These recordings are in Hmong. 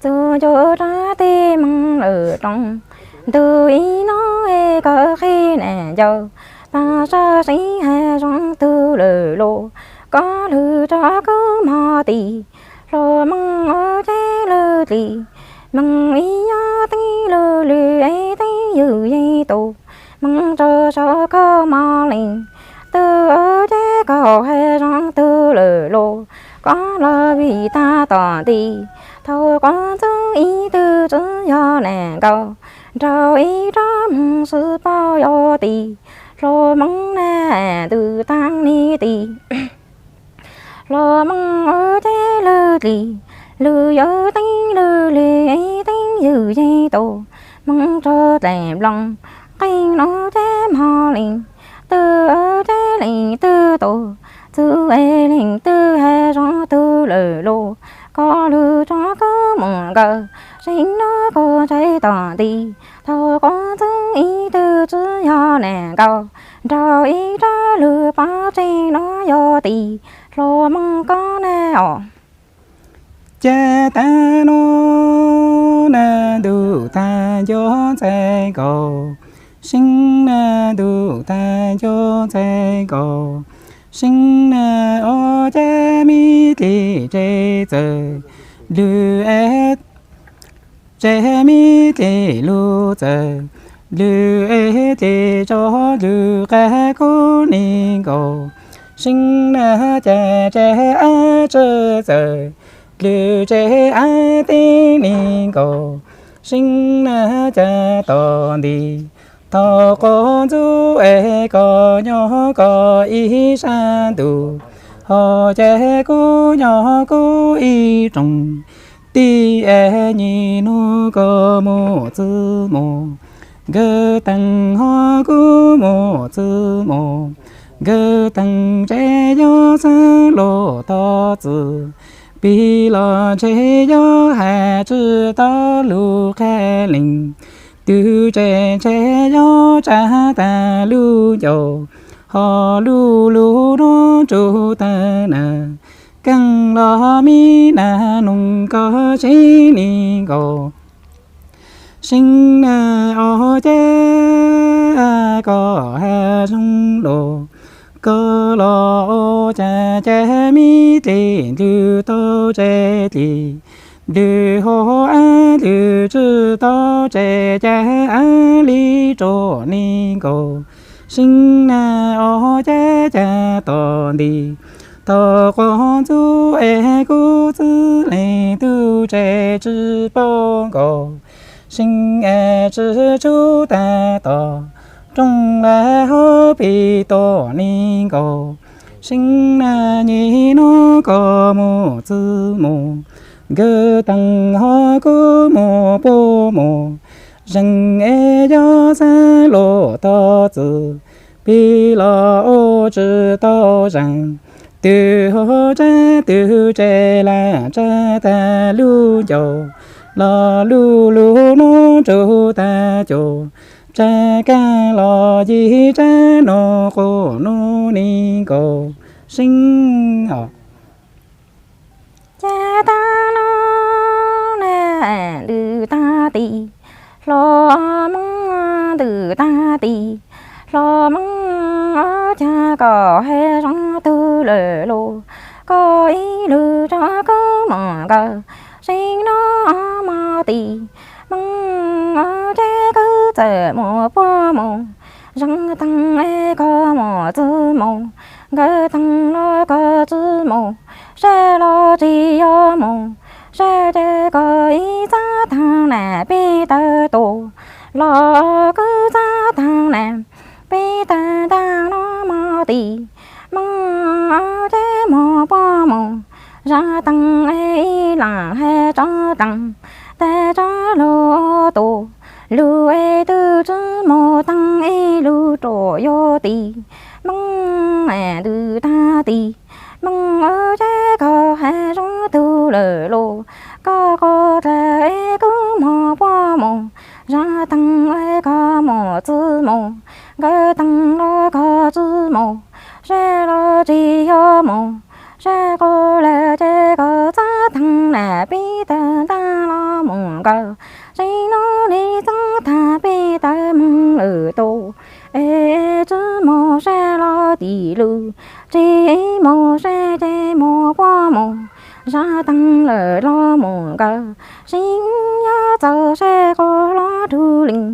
Txug ncuav rab teg moog lawm rooj, ntug ib nub es koj qhib nam ncaus, pab sab seeb hav zoov tug lawm los, koj lug rov kub mog tis, hluas moog ua ceb lug dlis, moog ib yob teeb lug lwg es teeb yug yeej tus, moog rua saum koj mog leej, tug ua ceb kaum hav zoov tug lawm los, koj los vim tag tom nti, thaum quav ntxub ib tug tsi yog nam nkaus, nraug ib rab moog sib paub yog tis, hluas moog nam ntws taag ni tis. Hluas moog ua ceb lug dlis, lug yuav teeb lug lwg es teeb yug yeej tus, moog rua dlaim nploos, qeej nuav ceb mog leej, tug ua ceb leej tug tus, txug es leej tug hav zoov tug lawm los, koj lug rov kub moog nkaus, seeb nuav koj ntshai tom nti, thaum quav ntxub ib tug tsi yog nam nkaus, nraug ib rab lug pov tseg nuav yog tis, hluas moog koj na os. Ca tag nuav na ntuj tag ncuav ntxhais nkaus, seeb na ntuj tag ncuav ntxhais nkaus, seeb na ua ceb me dlig tseg txawm lug es, tseg me dlig lug txawm lug es dlig tso lug qab kub ni nkaus, seeb na ca tseg ab tseg txawm lug tseg ab teeb ni nkaus, seeb na ca tom nti, thaum quav ntxub es koj nyob koj ib sab ntuj, ho ca kuv nyob kuv ib rooj, tig es nyim nuav koj mus txwv mus, nkawd teem ho kuv mus txwv mus, nkawd teem tseg yog xaav los tog txwv, pig los tseg yog has tsi tau lug qha leej, tug tseg tseg yog tsa tag lub ncauj, ho lub lug nuav tsuj tag na, keej los mi na noog koj seeb ni nkaus, seeb na ua ceb koj has zoo los, koj los ua cas ca me dlig lug tau tseg dlig, lug ho ab lug tsi tau tseg ca ab li ruam ni nkaus, seeb na ua ceb ca tom nti, thaum quav ntxub es kuv txwv leej tug tseg tsi paub nkaus, seeb es tsi tshub tag tom rooj lawm hauv pig tom ni nkaus, seeb na nyim nuav koj mus txwv mus, nkawd teem ho kuv mus puab mus, zeem es yog xaav los tog txwv, pig los ua tsi tau zeem, tug ho tsab tug tseg lam tsa tag lub ncauj, los lub lug nuav tsuj tag cuag, tsab kaaj los yig tsab nuav quas nuav ni nkaus, seeb os. Ca tag nuav na ntws tag tis, hluas moog ntws tag tis, hluas moog ua cas koj has zoo tug lawm los, koj ib lug rov kub moog nkaus, seeb nuav mog tis, moog ua ceb koj txawm mus puab mus, zeem teem es koj mus txwv mus, nkawd teem los koj tsi mus, sab los tsi yog mus, sab ces koj ib txab taag nam peb tawg tus, los koj txab taag nam peb tawg taag nuav mog tis, moog ua ceb mus puab mus, zag teem es ib laam has tso teem, tag tso lug ua tus, lug es tug tsi mus taag ib lug ruam yog tis, moog ntws tag tis, moog ua ceb koj has zoo tug lawm los, koj quas dlaag es koj mus puab mus, zag teem es koj mus txwv mus, nkawd teem los koj tsi mus, sab los tsi yog mus, sab quas lawm ces koj txab taag nam peb tawg taag los nkawd. Tseem no li txog tag peb tawm mus lawm tus, es tsis mus seb los tim lwm, tsis mus seb ces mus puas mus, zaj teev lawm los mus nkawd. Tseem yog txawm seb qhov los rub leej,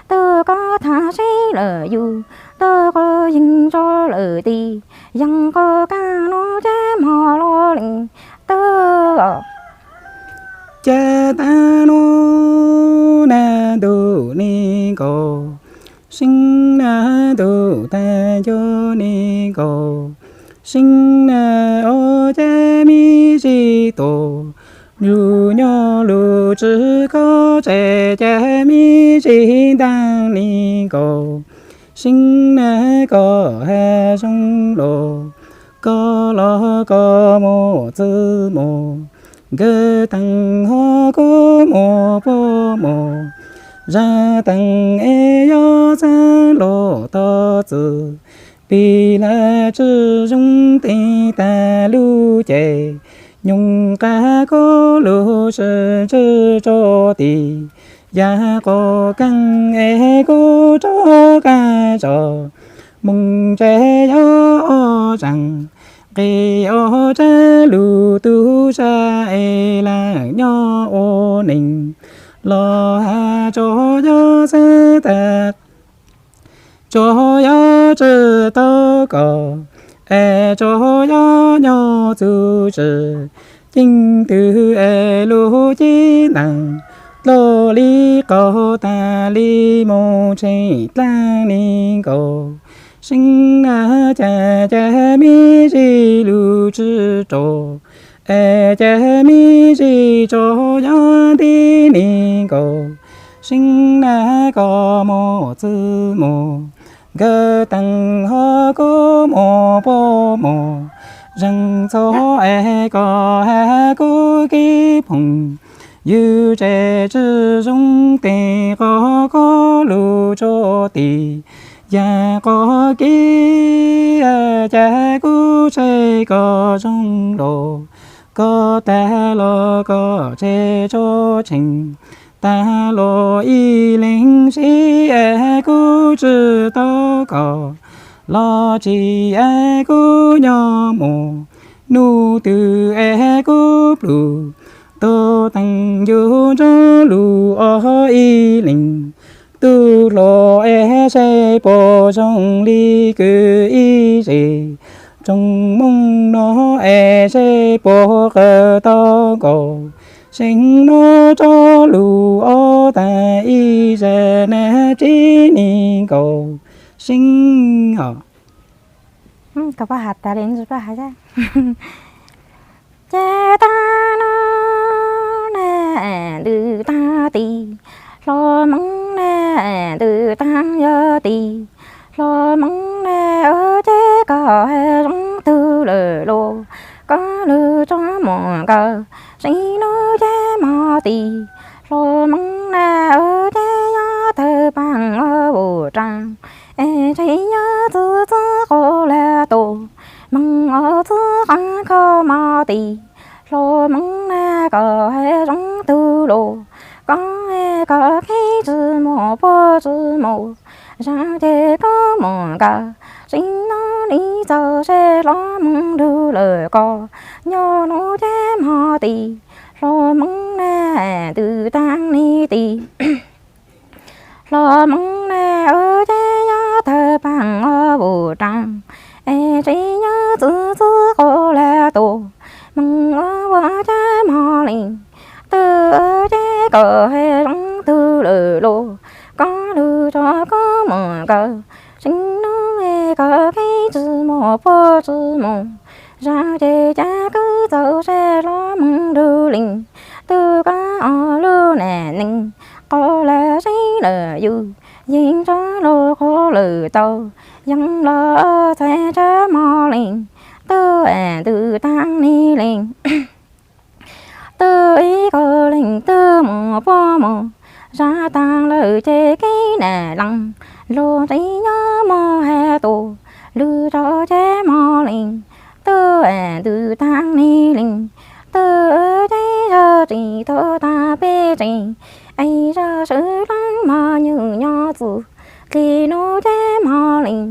twb koj tham seb lawm yus, twb qhov yeej tso lawm tid, yeej qhov kaj no ces mus los leej twb. Ces tag no na ntuj ni nkaus, seeb na ntuj tag nco ni nkaus, seeb na ua cas me ntsis tuaj, lub nyoog lub tswv koj tseem cas me ntsis ntev ni nkaus, seeb na koj haj zoo los, koj los koj mus txwj mus, nkawd teev ho kuj mus puas mus, zaj teev es yog txaj los toj txwv, pib lawv tsis zoo tes tag lub ces, nyoog qab koj lub sib ntsib tso tid, yam qhov keeb es kuj rov qab tso, moo tsev yog ob tsev, nqe ob tsev lub tub sab es lam nyob ua neej, los hais tso yog xav tag, tso yog tsis tau koj, es tso yog nyob txuj tsis ceeb twg es lub cev ntees, dloj li qaug tag li mus tseem dlaab ni nkaus, seeb na cas cas me ntsis lub tswv rau, es cas me ntsis tso yog ntev ni nkaus, seeb na koj mus txwj mus, nkawd teev ho kuj mus puas mus, zeem txog es koj haj kuj kev phooj ywg tsev tsis zoo tes qhov koj lub tso tid, yam qhov kev cas kuj tseem koj zoo los, koj tag los koj tseem tso tsheej, tag los ib leeg sib es kuj tsis tau koj, los tsis es kuj nyob mus, nub twg es kuj pluj, tuaj teev yug nrog lub ob ib leeg, tub hluas es seb puas zoo li kwv ib zes, tsoom Hmoob no es seb puas qawm tau nkaus, seeb no rau lub ob tag ib zag nab tsib ni nkaus, seeb os. Koj pab has tas li, pab has. Ces tag no na ntws tag tid, hlo Hmoob na ntws tag yog tid, hlo Hmoob na ua ces koj haj zoo tug lawm los, koj lug tso mus nkawd, seeb no ces mog tid, hlo Hmoob na ua ces yog tawg paag ua vus raag, es tseem yog txwv txwv qhov lawm tus, moog ua txwv qhov kho mog tid, hlo Hmoob na koj haj zoo tug los, koj koj kev tsis mus puas tsis mus, zag ces koj mus nkawd, seeb no li txawm seb hlo Hmoob nrug lawm koj, nyob no ces mog tid, hlo Hmoob na ntws tag ni tid. Hlo Hmoob na ua ces yog tawg paag ua vus raag, es tseem yog txwv txwv qhov lawm tus, moog ua ua ces mog leej twg ua ces koj haj zoo tug lawm los, koj lug tso koj mus nkawd, seeb no es koj kev tsis mus puas tsis mus, zag ces cas koj txawm seb hlo Hmoob nrug leej twg, koj ob lub nam neej, qhov lawm seb lawm yus, yeej tso lug qhov lawm tau, yeej los txhais tsab mog leej twg, ntws tag ni leej twg, ib koj leej twg mus puas mus, zag taag lawm ces kev nam leej lug tseem nyob mus has tus, lug rau ces mog leej twg, ntws tag ni leej twg, ces yog tseem tuag tag peb tseem, es zaj sawv dlawb mas nyob nyob txwm, dlig hnub ces mog leej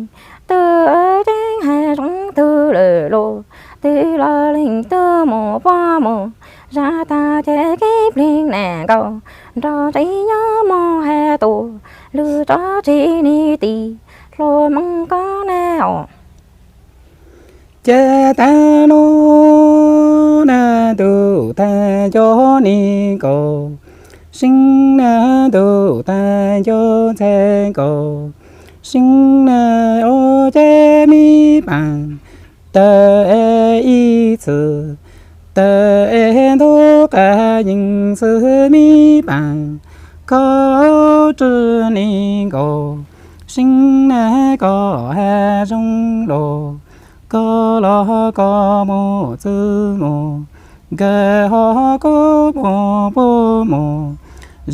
twg ces hav zoov twg lawm los, twb los leej twg mus puag mus, zaj tag ces kev plig nas nkaus, nrog tsev nyob mus hav tuaj, lwm tsob tsis nim tis, hluas Hmoob koj na os. Ces tag no na ntuj tag nco nis nkaus, seeb na ntuj tag nco ntxhais nkaus, seeb na ua ces me paam tawm es ib txwm, tawm es ntuj qab yeej xwb me paam, koj tsi nim nkaus, seeb na koj hav zoov los, koj los koj mus txwj mus, nkawd ho kuj mus puag mus,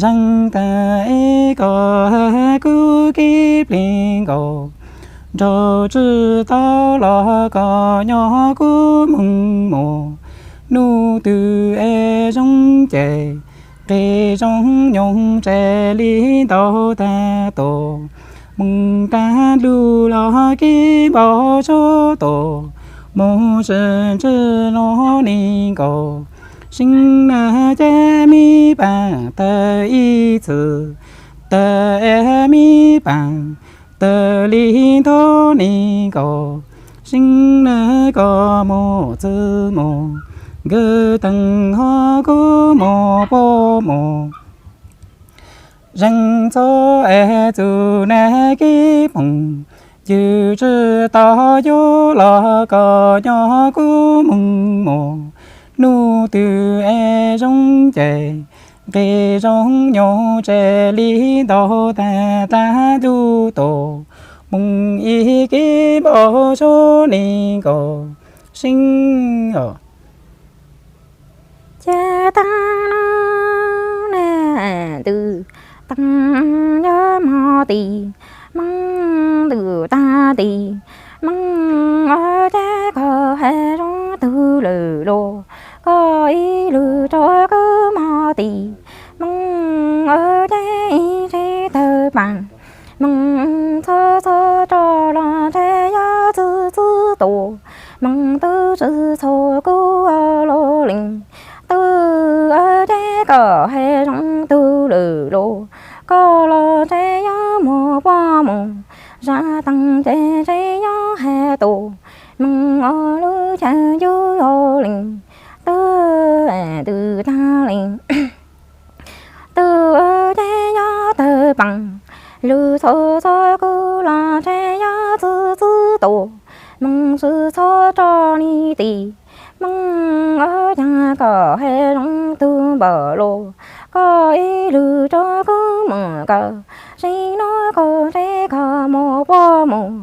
zeeg tag es koj kuj kev plig nkaus, nraug tsis tau los koj nyob kuj moog mus, nub twg es zoo ces nqis zoo nyoog tsev li ntau tag tos, moog rag lug los kev npau suav tos, moog sib ntsib no nim nkaus, seeb na ces me paam tawm ib txwm, tawm es me paam tawm li ntau nim nkaus, seeb na koj mus txwj mus, nkawd teeg ho kuj mus puag mus, zeeg txog es txug na kev moog, yug tsis tau yuav los koj nyob kuj moog mus, nub twg es zoo ces nqis zoo nyoog tsev li ntau tag tag lug tos, moog ib kev npau suav nim nkaus, seeb os. Ces tag no na ntuj tag nco mog tis, moog ntuj tag tis, moog ua ces koj hav zoov twg lawm los, koj ib lwm rau kuv mog tis, moog ua ces ib tsev tawg paam, moog txhua txhua roj los ntshe yuav txwv txwv tua, moog twb tsis txhua kuv los leej twg, ua ces koj hav zoov twg lawm los, koj los ntshe yuav mus puag mus, zaj taag ces ntshe yuav has tua, moog ua lub chaw ncuj ua leej twg, twb tag leej twg ces yuav tawg paam, lwm txhua txhua kuv los ntshe yuav txwv txwv tua, moog txwv txhua roj li tis, moog ua cas koj hav zoov twg npaum los, koj ib lwm rau kuv mus kaw, seeb no koj ntshe koj mus puag mus,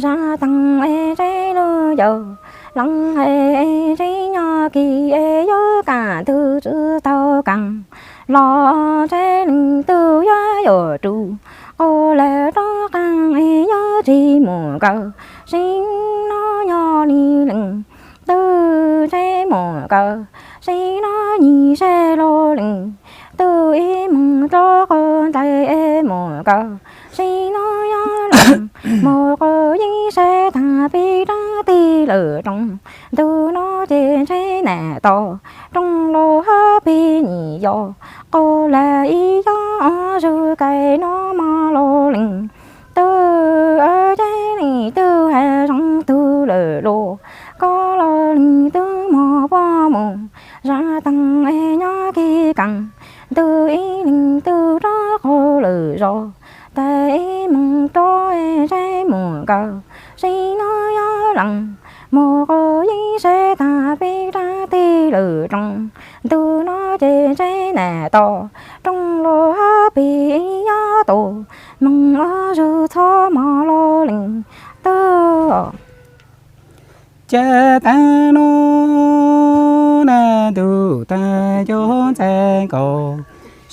zaj taag es ntshe lub yawg leej es ntshe nyob kis es yuav kam twg tsis tau kam, los ntshe leej twg yuav yuav rub, qhov lawm rov qab es yuav tsis mus kaw, seeb no nyob li leej twg ntshe mus kaw, seeb no nyim sab los leej twg ib moog rov qab ntais es mus kaw, seeb no yuav leej mus qhov yeej sab taag peb rab tij lawm rooj, ntuj no ces ntshe nam tos rooj los hab peb nyim yos, qhov lawm ib yog ob zug kais no mog los leej twg, ua ces leej twg hav zoov twg lawm los, koj los leej twg mus puag mus, zaj taag es nyob kis kaam, ntuj ib leej twg rov qab lawm zog, tais ib moog rov es ntshe mus kaw, seeb no yuav leej mus qhov yeej sab taag peb rab tij lawm rooj, ntuj no ces ntshe nam tos rooj los hab peb ib yog tua, moog ob zug txhob mog los leej twg. Ces tag no na ntuj tag nco ntxhais nkaus,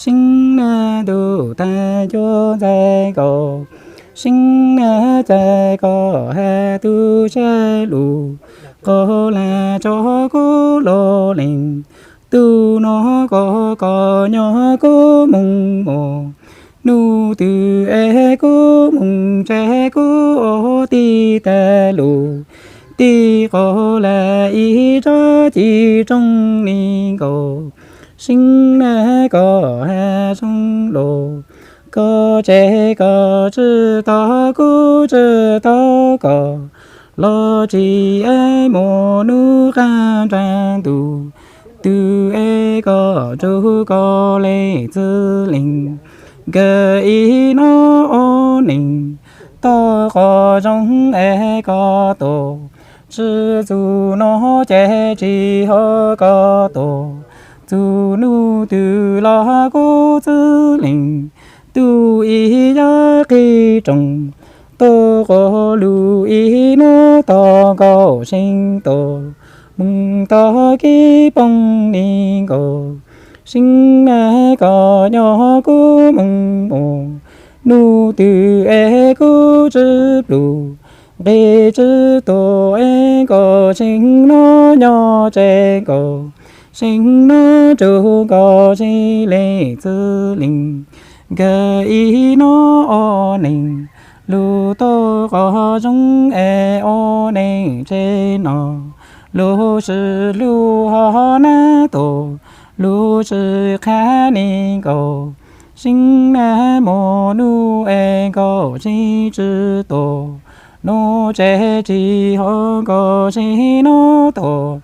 seeb na ntuj tag nco ntxhais nkaus, seeb na cas koj has tug sab lug, qhov lawm rov kuv los leej Tug no koj koj nyob kub moog mus, nub twg es kub moog tseg kub ua tij tag lug, tij quas lawm ib tsob ci rooj ni nkaus. Seeb nab koj has zoo lug, koj tseg koj tsi tau kub tsi tau koj, los tsis es mus nub qaab nraag ntug, tug es koj nrug koj leej txwv leej, nkawd ib nub ua neej, tau qhov zoo es koj tuaj, tsi txug nub ces tsis hab koj tuaj, txug nub twg los kub txwv leej, tug ib yam qhib rooj, tau quas lug ib nub tog nkaus seeb tuaj, moog tog kib poob ni nkaus. Seeb nab koj nyob kub moog mus, nub twg es kub tsi plug, nqe tsi tuaj es koj seeb nub nyob tseg nkaus, seeb nub nrug koj tsi leej txwv leej, nkawd ib nub ua neej, lug tau qhov zoo es ua neej tseg no, lug sis lug hov nab tuaj, lug sis qha ni nkaus. Seeb nab mus nub es koj tsi tsi tuaj, nub tseg tsis hab koj seeb nub tuaj,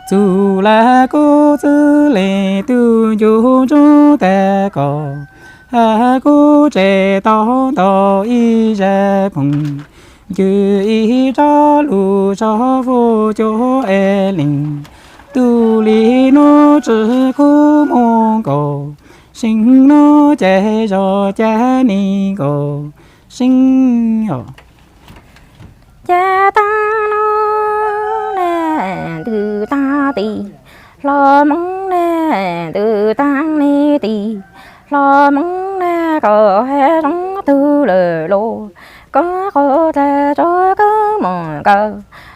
txug lawm kub txwv leej tug ncu ntsug tag koj, hab kub tseg tau ntau ib zag phooj ywg, ib tsob lug tsob huv cuag es leej, tug li nub tsi kub moog nkaus, seeb nub ces zog cag ni nkaus. Seeb ces taag nub ne ntws taag tis, hlo Hmoob ne ntws taag ne tis, hlo Hmoob ne koj has zoo tug lawm los, koj qhov tag tso koj moog nkaus,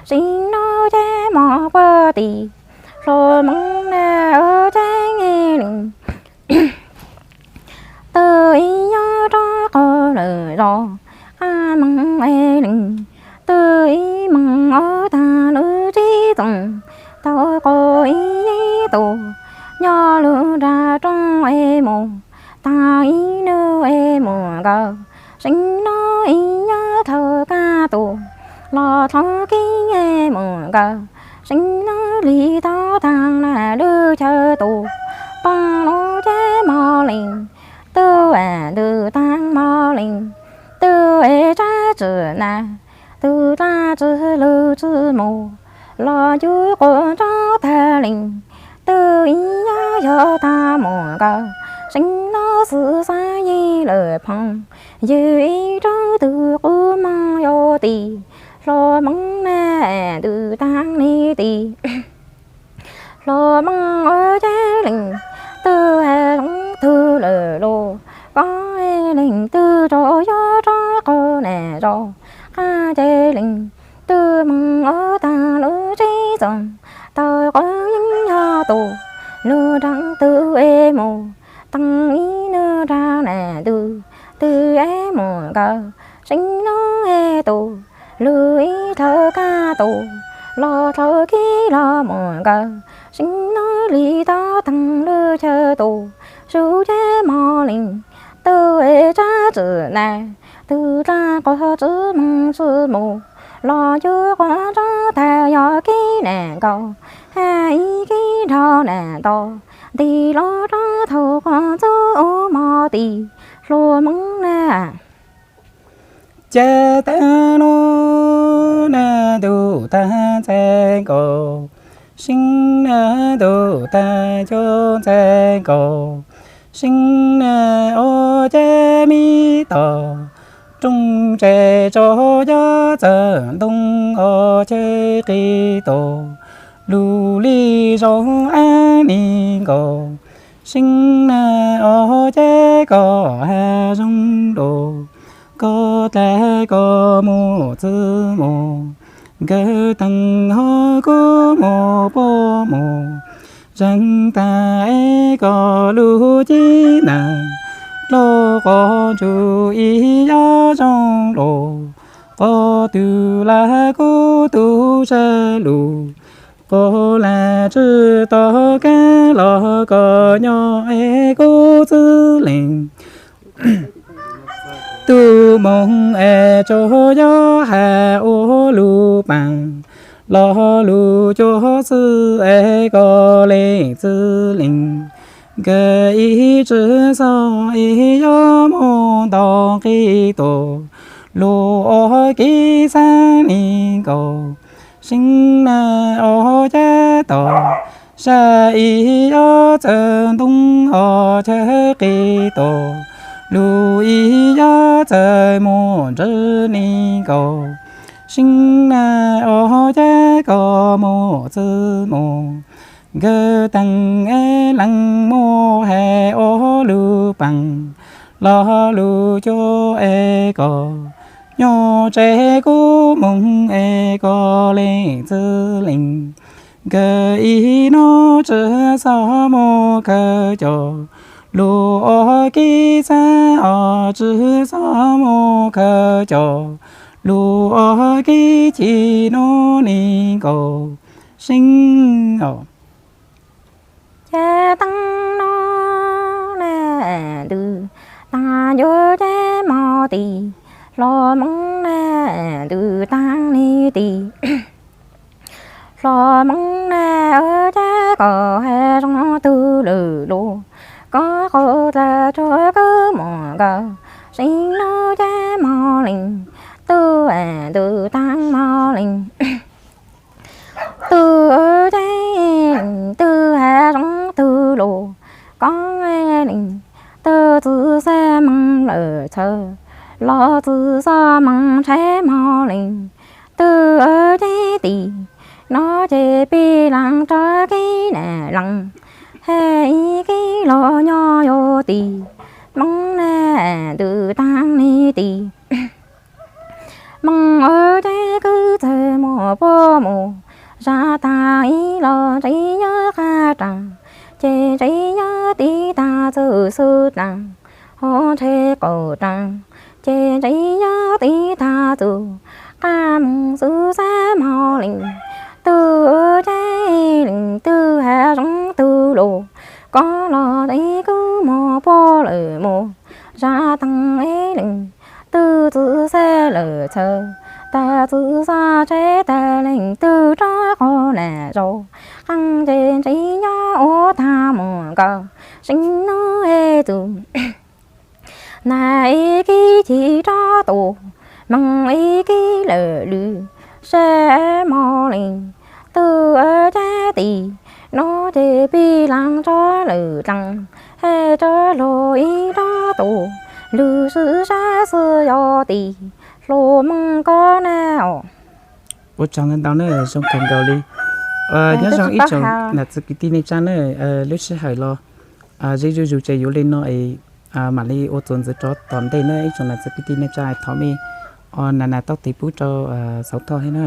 seeb nub ces moog puag tis, hlo Hmoob ne ua ces leej twg ib yam rov qab lawm zog, qab moog es leej twg ib moog ua taag lub tsev txoos, tau quas ib yam tuaj, nyob lub nraag roob es mus, taag ib nub es mus nkaus, seeb nub ib yam dhau kag tuaj, los dhau kib es mus nkaus, seeb nub li tau taag nab lub chaw tuaj, paab lub ces moog leej, tug es ntws taag moog leej, tug es tsab tsi nab, tug tsab tsi lug tsi mus, los ncu quas nrov tag leej, tug ib yam yog taag mus nkaus, seeb nub xwb xaav yig lawm phooj ywg, ib tsob tug qub moog yuav tis, hlo Hmoob ne ntws taag ne tis, hlo Hmoob ua ces leej twg has zoo tug lawm los, koj es leej twg tso yuav rov qab nab zog, qab ces leej twg moog ua taag lub tsev txoos, tau quas yeej yog tuaj, lub nraag twg es mus, taag ib nub nraag nab ntws, twg es mus nkaus, seeb nub es tuaj, lug ib dhau kag tuaj, los dhau kib los mus nkaus, seeb nub li tau taag lub chaw tuaj, sub ces moog leej, tug es tsab tsi nab, tug dlaab quas tsi moog tsi mus, los ncu quas nrov tag yog kib nab nkaus, hab ib kib nrov nab nto, nti los rov dhau quas txug ub moog tis, hlo Hmoob nab ces taag nub nab ntws taag ntxhais nkaus, seeb nab ntws taag cuab ntxhais nkaus, seeb nab ua ces me toj, rooj tsev tso yog txawm ntoo ua ces qi tuaj, lug li zoo ab ni nkaus, seeb nab ua ces koj has zoo lug, koj dlaag koj mus txwv mus, nkawd taag hov kub mus puab mus, Tseeb tag es koj lub cev ntawd, dlua quas ntsuj ib yam zoo los, quas twg lam kuj tu sab lus, quas lam tsi tos kab los koj nyob es kuv txwj leej. Tug moog es tsaug zog has ua lug paab, lo lug cuab xwb es koj leej txwj leej. Nkawd ib tswv xov ib yam moog nto nqi tuaj, lug ua kev xaav le nkaus, seev na ua cas tod, sab ib yam txawm ntoo ho chaw qi tuaj, lug ib yam txawm moog ntswg le nkaus, seev na ua cas koj moog txwj moog. Nkawd teeb es leej muab has ua lug paab, lo lug cuab es koj nyob tseg, kuv moog es koj leej txwj leej. Nkawd ib nub tswv xov moog khaws coj, lug ua kev xaav ho tswv xov moog khaws coj, lug ua kev chim nuj le nkaus, seev os. Ces taag nub na ntws taag ncuav ces mo tim, hlo moov na ntws taag le tim. Hlo moov na ua cas koj has zoo tug lawm los, koj qaug dlaag tsuag kawg moog nkaus, seev nub ces mo leej, tug ntws taag mo leej. Tug ua cas leej twg has zoo tug los, koj leej twg txwv xab moog lawm txhawv, los txwv xab moog tshab mo leej. Tug ua cas tim, nub ces pib laag rov kev na laag, has ib kev los nyob yuav tim, moov na ntws taag le tim. Moog ua cas kws txawg muaj puab mus, zag taag ib los ntse nyob qab raag, ces ntse nyob tib taag txug xub raag, ho ntshe qaum raag, ces ntse nyob tib taag txug qab moog xub xab mo leej. Tug ua cas leej twg has zoo tug los, koj los ntse kws muaj puab lawm mus, zag taag ib leej twg txwv xab lawm txhawv, tag txwv xab tshab tag leej twg rov qab na zog, qee ces ntse nyob ua taag mus nkaus, seev nub es txug na ib kev chim rov tuaj, moog ib kev lawm lwm, sab mo leej. Tug ua cas tim, nub ces pib laag rov lawm dlaag, has rov lug ib rov tuaj, lwm sib sab xwb yog tim, hlo moov koj na os. Ua tsaug ntau ntau na, zoo kawg nkaus li. Nyob zoo ib tsoom nam txiv kwv tij neej tsa na, lub sij hawm los ze zuj zus ces yuav li no es mam li ua txuas ntxiv rov tom ntej na ib tsoom nam txiv kwv tij neej tsa, thov mej nas nas taub tes pub rau Xauv Thoj thiab na.